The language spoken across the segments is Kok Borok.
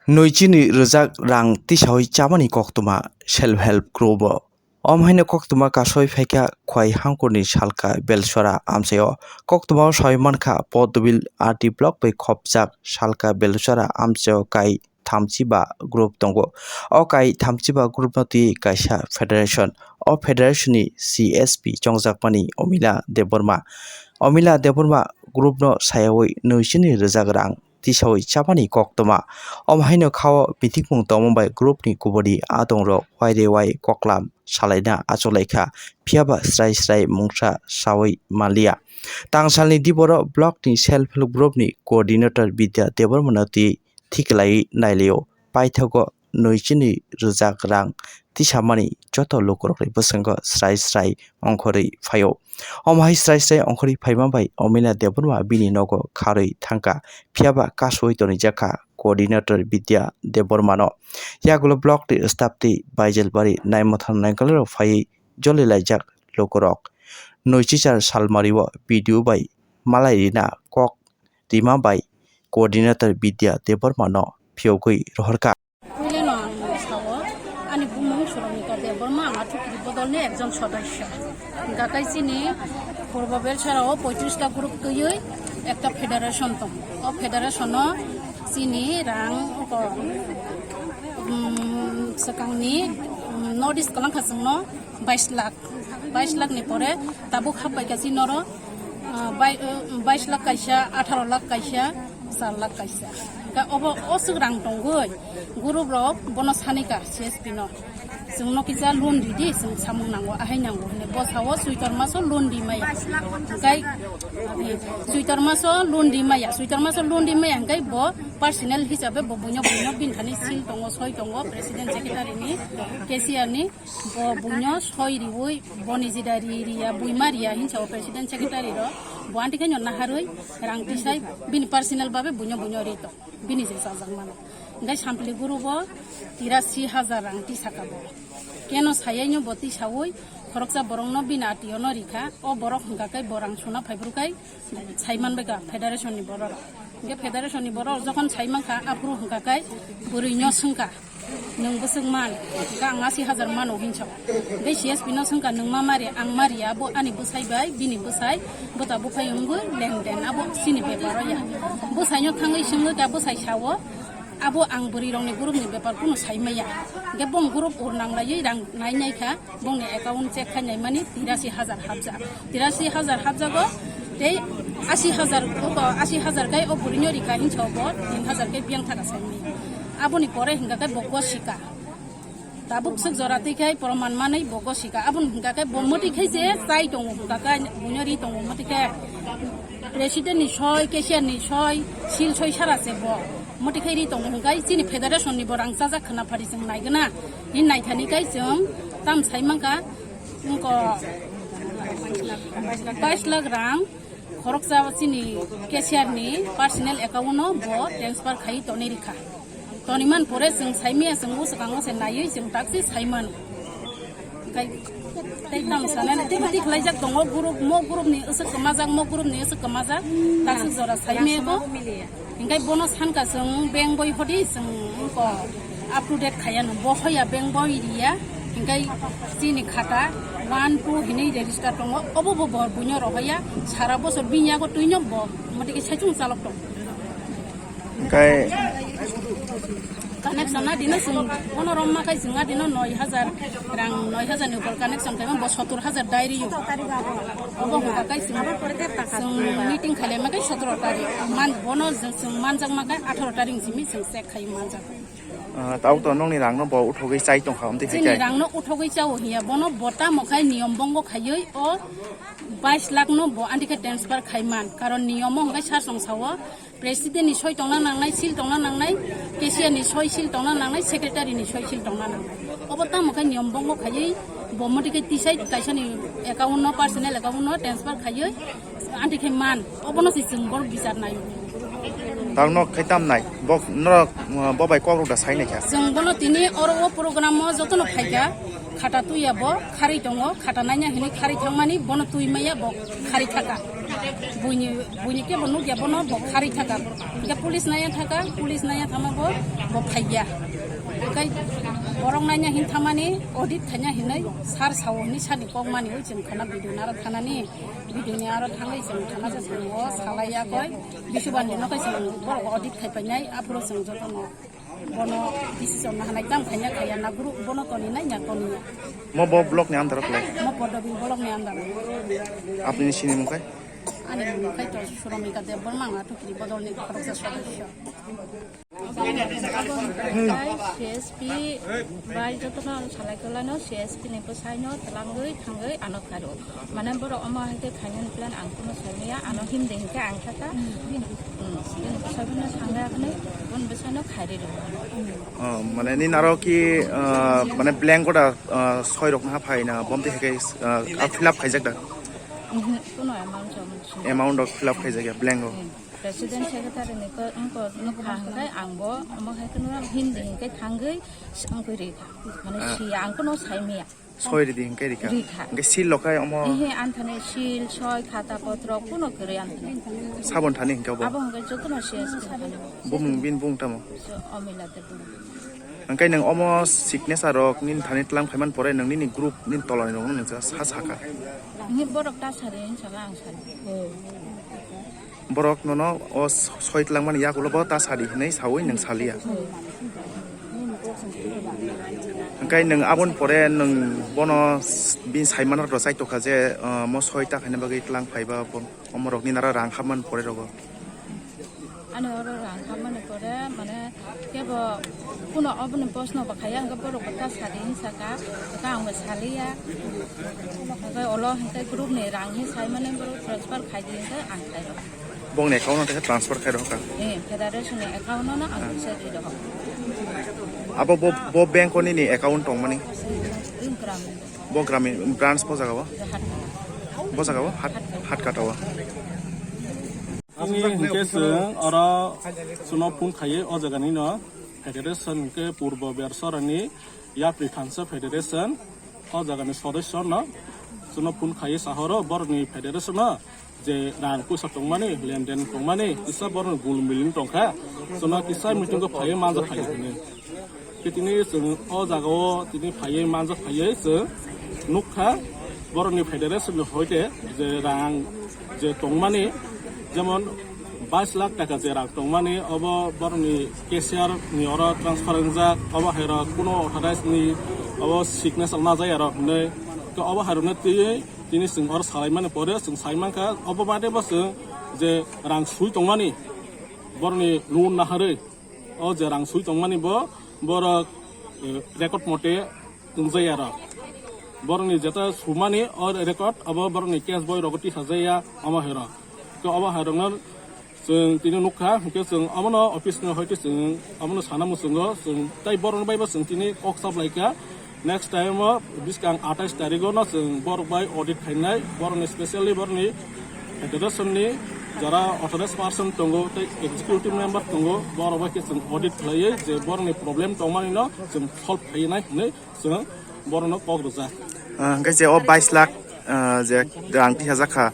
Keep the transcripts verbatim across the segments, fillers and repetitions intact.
Nui chini rwjak rang tisawi chamani koktwma self help group o. Om haino koktwma kasoi phaikha Khwai Hangkurni Salka Belchara amchaio. Koktwmao sawi mankha Podbil R D block bai khopjak Salka Belchara amchaio kai thamchiba group tongo. O kai thamchiba group no twi kaisa federation. O federation ni C S P chongjakmani Omila Debbarma. Omila Debbarma group no sayawi nui chini rwjak rang tisawi chamani koktwma. Om haino khao bitikmung tongmung bai group ni kubuni adongrok wairewai koklam salaina achukhlaikha, phiyaba srai srai mungsa sawi manliya. Tangsalni diboro block ni self help group ni coordinator Bidya Debbarmano twi thiklaiwi nailio, paithago nui chini rwjak rang tisamani joto lukurokni bwskango srai srai ongkhorwi phaio. Omo hai srai srai ongkhorwi phaima bai Omila Debbarma bini nogo kharwi thangkha, phiyaba kasui tonijakha coordinator Bidya Debbarmano. Yagulo block ni staff tei Baijalbari Naimothan Naingkal rok phaiwi jolilaijak lukurok. Nui chichar salmario B D O bai malai rina kok rima bai coordinator Bidya Debbarmano phiyogwi rohorkha. Puilano ang sao, ani bumung Soromika Debbarma, ang Athukiri bodolni ekjon sodosyo. Hingkha khe chini Purbo Belchara o poitrista group twiwi ekta federation tong. O federation o chini rang oko, um, swkangni, um, notice kwlangkha chwngno bais lakh, bais lakh ni pore tabuk hapbai kha chini oro, ah, bai-, ah, bais lakh kaisa, atharo lakh kaisa, char lakh kaisa. Ka obo oswk rang tongwi group rok bono sanika C S P no. Chwngno kisa loan ridi, chwng samung nango, ahai nango hwnwi. Bo sao Suitor maso loan ri maya. Hingkai, eh, Suitor maso loan ri maya, Suitor maso loan ri maya, hingkai bo personal hisabe bo buino buino bini thani seal tongo, soi tongo, president secretary ni, cashier ni, bo buino soi riwi, boni jida ri riya, buima riya, hinsa o president secretary ro, bo anti khe nyo naharwi, rang tisai, bini personal babe buino buino ri tong. Bini je chajak mano. Hingke sampli guru bo tirasi hajar rang tisaka bo. Keno sayaino bo tisawi khoroksa borokno bini ationo rikha. O borok hingka khe bo rang suna phaibrwkhai saiman baikha federation ni borok. Hingke federation ni borok jokhon saimankha aphuru hingka khe bwrwino swngkha, "Nwng bwswk man?" Hingke ang asi hajar mano hinsa. Hingke C S P no swngkha, "Nwng ma mari?" "Ang mari abo ani bwsai bai bini bwsai bwta bwphai wngwi lenden abo chini bepar o ya." Bwsaino thangwi swngwi kha bwsai sao, "Abo ang bwrwi rokni group ni bepar kunu sai maya." Hingke bong group ur nang laiwi rang nai nai kha bongni account check khai nai mani tirasi hajar hapjak. Tirasi hajar hapjago tei asi hajar, oko asi hajar kai o bwrwino rikha hinsa bo tin hajar kai biyang thaka sai maya. Aboni pore hingka khe bo gosika. Tabuk swk jora twi khai proman manwi bo gosika. Aboni hingka khe bo mwtwi khai je chai tongo hingka khe buino ri tongo mwtwi khe. President ni soi, cashier ni soi, seal soi sara se bo. Mwtwi khai ri tongo hingka chini federation ni bo rang chajak khna phari chwng naigwna. Hin naithani kai chwng tam sai mankha wngko bais lakh rang. Khoroksa chini cashier ni personal account no bo transfer khai tonwi rikha. Toniman pore chwng saimaya chwng o swkango se naiwi chwng taksi saiman. Kai tei tam sanani tei tei khlaijak tongo group, mo group ni aswk kwmajak, mo group ni aswk kwmajak, taksi jora saimaya bo. Hingkai bono sanka chwng bank boi hodi chwng ko up to date khaya no bo hoya bank boi riya. Hingkai chini khata one two hinwi register tongo, obo bo bo buino rohoya sara bosor bini yago twino bo motiki saichung chalok tong. Hingkai connection na dino chwng bono romma kai chwng adino noi hajar rang, noi hajar ni upor connection kai bo sotur hajar dai riyo. Obo hwnkha kai chwng, chwng meeting khailai ma kai sotoro tarik man bono chwng manjak ma kai atharo tarik simi chwng check khai manjak. Ah, tau to nongni rangno bo uthogwi chai tongkha, amtwi hai chini chai? Rangno uthogwi chao hiya, bono bo tamo khai niyom bongo khaiwi o bais lakh no bo anti khe transfer khai man, karon niyomo hwnkhe sar song sao president ni soi tongna nangnai, seal tongna nangnai, cashier ni soi seal tongna nangnai, secretary ni soi seal tongna nangnai. Obo tamo khai niyom bongo khaiwi bo motwi khe tisai kaisa ni account no, personal account no transfer khaiwi anti khe man, obono se chwng borok bichar naio. Tang nok khai tam nai, bok norok, uh, bo bai kok rok da sai nai kha. Chwng bono tini oro o program o jotono phaikha, Khata tuya bo khari tongo, khata nanya hinui khari thangmani, bono tui maya bo khari thaka. Buini, buini kebo nukya bono bo khari thaka. Hingke police naya thaka, police naya thangma bo, bo phaiya. Hingke borok nanya hin thangmani, audit thanya hinui sar sao hinui sani kokmani ui chwng khana video naro thanani, video ni aro thangwi chwng khana se chwng o salai yakoi. Bisubandi no kai chwng borok audit khai painai, aphuru chwng jotono. Bono decision na hanai tam khanya khaya na group bono toni nai ya toni ya. Mo bo block ni under o khlai? Mo Podobil block ni under o. Apni ni sini mung khai? Ani mung khai to Suromika Debbarma, ang Atukiri Bodol ni khoroksa sodosyo. C S P bai jotono salai kolano C S P ni bwsaino twlangwi thangwi ano khairo. Mane borok omo hai khe khainani plan ang kuno saimaya, ano himdi hinkhe ang kha ta. Hmm, bini bwsai bono sangya hwnwi, boni bwsaino khairi rw. Oh, mane nini aro ki, ah, mane blank koda, ah, soi rok na phai na, bomti hai khe, ah, ah, fill up khaijak da? Mhm, kuno amount joma sini. Amount rok fill up khaijak ya, blank o. Hmm. President secretary ni ko, wngko nukha hwnkhe ang bo, omo hai kheno himdi hinkhe thangwi, wngkhe rikha. Mane ah, siya ang kuno saimaya. Soi ridi hinkhe rikha. Rikha. Hinkhe seal lokai omo. Ehe, anthane seal, soi, khata potro, kuno kwrwi anthane. Sabon thani hinkhe obo? Abo hinkhe jotono C S P thani. Bumung bin bung tamo? So, Omila Debbarma. Hinkhe nwng omo signature rok nini thani tlang phaiman pore nwng nini group nini tolani rokno nwng sa sakha. Ni borok ta sari, inshallah ang sari. Borok nono o soi twlangmani yakulo bo ta sadi hinui saui nwng salia. Hwnkhe nwng aboni pore nwng bono bini saimano rwchai tongkha je, ah, mo soi ta khaina bagwi twlang phaiba bo, omorokni nara rang hapmani pore rogo. Ani oro rang hapmani pore mane kebo kuno oboni bosno bo khaiya hwnkhe borok bo ta sadi hinwi saka, hwnkhe ang bo saliya. Hwnkhe olo hwnkhe group ni rang hinwi saimani borok transfer khaidi hwnkhe ang khairok. Bongni account no teisa transfer khai rokha. Eh, federation ni account no, no, ang pisa ri rokha. Abo bo, bo bank o nini account tongmani? Gram. Bo Gramin branch bo jaga o? Bo jaga o? Hat, hat kata o. Ani hinkhe chwng oro chwngno phone khaiwi o jagani no federation hinkhe Purbo Bersorani Yapri Thansa Federation o jagani sodosyo no chwngno phone khaiwi sahoro borokni federation no je rang puisa tongmani, lenden tongmani, kisa borokno gul miling tongkha, chwngno kisa meeting o phaiwi manjak phai hwnwi. Khe tini chwng o jagao tini phaiwi manjak phaiwi chwng nukha borokni federation ni hoite je rang je tongmani, jemon bais lakh taka je rang tongmani, obo borokni cashier ni oro transfer wngjak, obo hai rok kuno authorized ni obo signature najai aro hwnwi. Khe obo hai rokno twiwi tini chwng oro salaimani pore chwng saimankha, obo bade bo chwng je rang sui tongmani borokni loan naharwi, o je rang sui tongmani bo borok, eh, record mote wngjaya rok. Borokni jeta sumani o record abo borokni case boi rogo tisajaya omo hai rok. To obo hai rokno chwng tini nukha, hwnkhe chwng omono office ni hoite chwng omono sana muchungo chwng tei borokno baibo chwng tini kok chaplaikha. Next time o bwskang atais tarikh o no chwng borok bai audit khainai, borokni specially borokni federation ni jara authorized person tongo tei executive member tongo, borok bai khe chwng audit khlaiwi je borokni problem tongmani no chwng solve khainai hinwi chwng borokno kok rwjak. Ah, hwnkhe je o bais lakh, ah, je rang tisajak kha,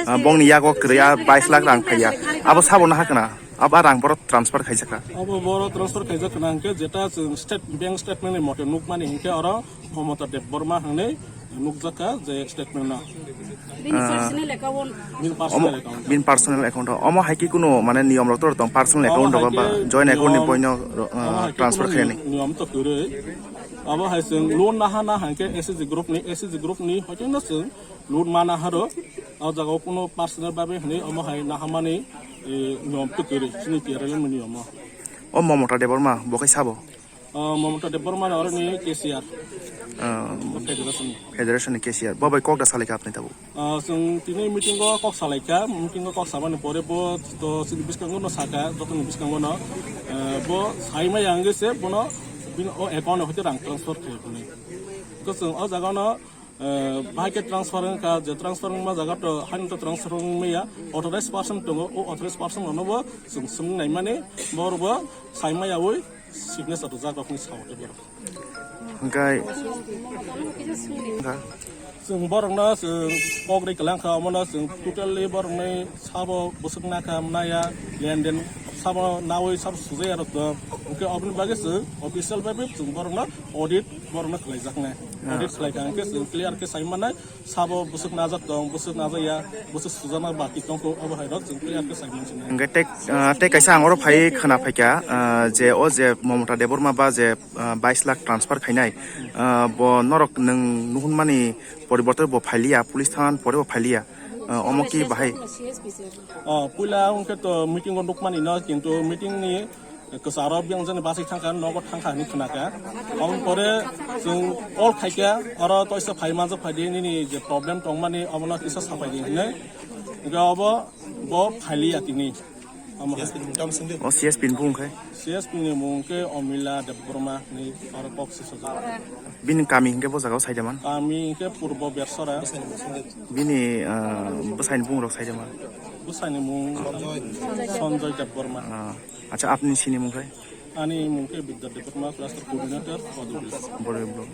ah, bongni yago kwrwi a bais lakh rang phaiya, abo sabo naha khna? Abo a rang borok transfer khaijak kha? Abo borok transfer khaijak khna hwnkhe jeta chwng state bank statement ni mote nukmani hwnkhe oro Mamata Debbarma hwnwi nukjak kha je statement no. Bini ah, personal account. Bini personal omo, account. Bini personal account o. Omo hai khe kuno mane niyom rok tor tong personal account rok ba joint account ni boino, ah, transfer khainani niyom to kwrwi. Abo hai chwng loan naha na hwnkhe S H G group ni, S H G group ni hoite no chwng loan mana haro. O jaga o kuno personal babe hwnwi omo hai nahamani, eh, niyom to kwrwi chini T R L M ni niyom o. O Mamata Debbarma bo khe sabo? Ah, Mamata Debbarma ni oroni cashier. Ah, federation ni. Federation ni cashier. Bo bai kok da salai kha apni tabuk? Ah, chwng tini meeting o kok salai kha, meeting o kok samani pore bo to chini bwskango no saka, jotoni bwskango no, eh, bo sai maya wngwi se bono bini o account o hoite rang transfer khlai phunai. To chwng o jaga no, eh, bahai khe transfer wngkha, je transfer wngma jaga to haino to transfer wngmaya, authorized person tongo, o authorized person rokno bo chwng swngwi naimani, borok bo sai maya wi signature rwjak rokni sao tei borok. Hwnkhe, hwnkhe? Chwng borokno chwng kok ri kwlang kha, omono chwng totally borokni sabo bwswk nakha mwnaya, lenden sabo nawi sabo sujaya rok tong. Hwnkhe oboni bagwi chwng official bai bai chwng borokno audit borokno khlaijaknai. Ah. Audit khlai kha hwnkhe chwng clear khe sai mannai. Sabo bwswk najak tong, bwswk najak ya, bwswk sujana baki tongkho, abo hai rok chwng clear khe sai mansinai. Hwnkhe tei, ah, tei kaisa ang oro phai khwna phaikha, ah, je o je Mamata Debbarma ba je, ah, bais lakh transfer khainai, ah, bo norok nwng nuhunmani poriborte bo phailiya, police thana pore bo phailiya, ah, omo ki bahai? Oh, puila hwnkhe to meeting o nukmani no, kintu meeting ni kwcharo biyang jani bachai thangkha, nogo thangkha hinwi khwnakha. Aboni pore chwng call khaikha, oro toisa phai manjak phaidi, nini je problem tongmani obono kisa sapaidi hinwi. Hwnkhe obo bo phailiya tini. Omo hai. O C S P ni bumung khe? C S P ni mung khe Omila Debbarma hinwi oro kok se sojak. Bini kami hinkhe bo jaga o saidaman? Kami hinkhe Purbo Bersora. Bini, ah, bwsaini bumung rok saidaman? Bwsaini mung Sanjoy Debbarma. Ah, acha, apni sini mung khe? Ani mung khe Bidya Debbarma, cluster coordinator, Kodubis. Boroi block.